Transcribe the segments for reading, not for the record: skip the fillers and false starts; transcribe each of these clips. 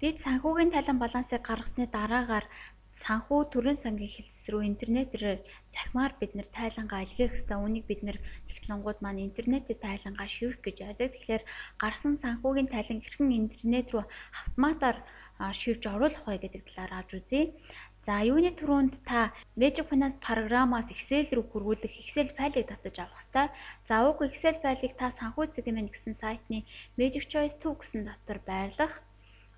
Бид санхүүгийн тайлан балансыг гаргасны дараагаар санхүү төрийн сангийн хэлтс рүү интернетээр захимаар бид нэр тайлангаа илгээх ёстой. Үүнийг бид нэр тэгтлэнгууд маань интернетээр тайлангаа шивэх гэж ярьдаг. Тэгэхээр гарсан санхүүгийн тайлан хэрхэн интернет рүү автоматар шивж оруулах вэ гэдэг талаар авч үзье. За, юуны түрүүнд та Magic Finance програмаас Excel рүү хөрвүүлэх Excel файлыг татаж авах ёстой. За, уг Excel файлыг та санхүү цэгийн гэсэн сайтны Magic Choice 2 гэсэн дотор байрлах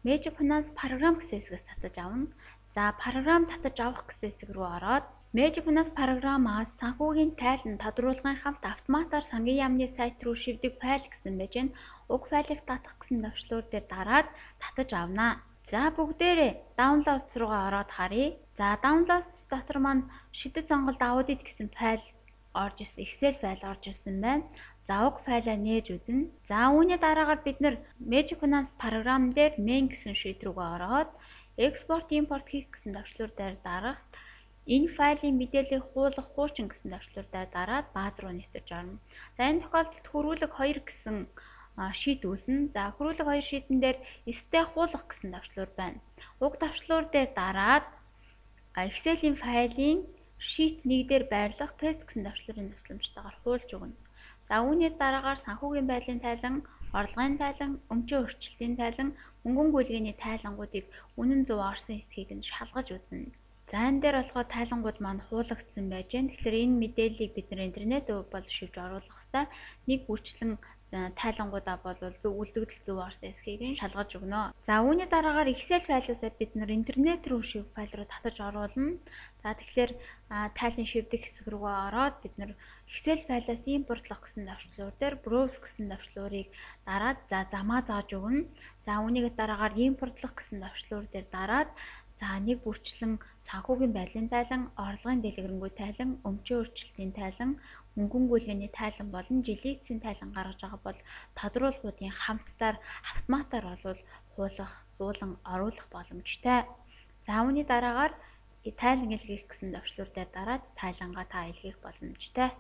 Magic Finance програм гэсэн хэсгээс татаж авна. За, програм татаж авах гэсэн хэсэг рүү ороод Magic Finance програмаас санхүүгийн тайлан тодруулгын хамт автоматар сангийн яамны сайт руу шивдэг файл гэсэн байж байна. Уг файлыг татах гэсэн товчлуур дээр дараад татаж авна. За, бүгдээрээ Downloads руугаа ороод харъя. За, Downloads дотор маань шидэт сонголт audit гэсэн файл орж ирсэн, Excel файл орж ирсэн байна. За, уг файлаа нээж үзнэ. За, үүний дараагаар бид нэр Magic Finance програм дээр main гэсэн sheet рүүгээ ороод export import хийх гэсэн товчлуур дээр дарах, энэ файлын мэдээллийг хуулах хуучин гэсэн товчлуур дээр дараад бааз руу нэвтэрч орно. За, энэ тохиолдолд хөрвүүлэг 2 гэсэн sheet үүснэ. За, хөрвүүлэг 2 sheet эн дээр эстэй хуулах гэсэн товчлуур байна. Уг товчлуур дээр дараад Excel-ийн файлын sheet 1 дээр байрлах paste гэсэн товчлуурын тусламжтайгаар хуулж өгнө. За, үүний дараагаар санхүүгийн байдлын тайлан, орлогын тайлан, өмчийн өөрчлөлтийн тайлан, мөнгөн гүйлгээний тайлангуудыг үнэн зөв орсон хэсгийг нь шалгаж үзнэ. За, энэ дээр болохоор тайлангууд маань хуулагдсан байж байна. Тэгэхээр энэ мэдээллийг бид нэр интернет бол шивж оруулах хэрэгтэй. Нэг бүрчлэн тайлангуудаа бол зөв үлдэгдэл зөв орсон хэсгийг нь шалгаж өгнө. За, үүний дараагаар Excel файлаасаа бид нэр интернет рүү шив файл руу татаж оруулна. За, тэгэхээр тайлан шивдэх хэсэг рүүгээ ороод бид нэр Excel файлаас импортлох гэсэн товчлуур дээр browse гэсэн товчлуурыг дараад, за, замаа зааж өгнө. За, үүнийг дараагаар импортлох гэсэн товчлуур дээр дараад, за, нэг бүрчлэн санхүүгийн байдлын тайлан, орлогын дэлгэрэнгүй тайлан, өмчийн өөрчлөлтийн тайлан, мөнгөн гүйлгээний тайлан болон жилийн эцсийн тайлан гаргаж байгаа бол тодруулгуудын хамттаар автоматар болвол хуулах, хуулан оруулах боломжтой. За, үүний дараагаар тайлан илгээх гэсэн товчлуур дээр дараад тайлангаа та илгээх боломжтой.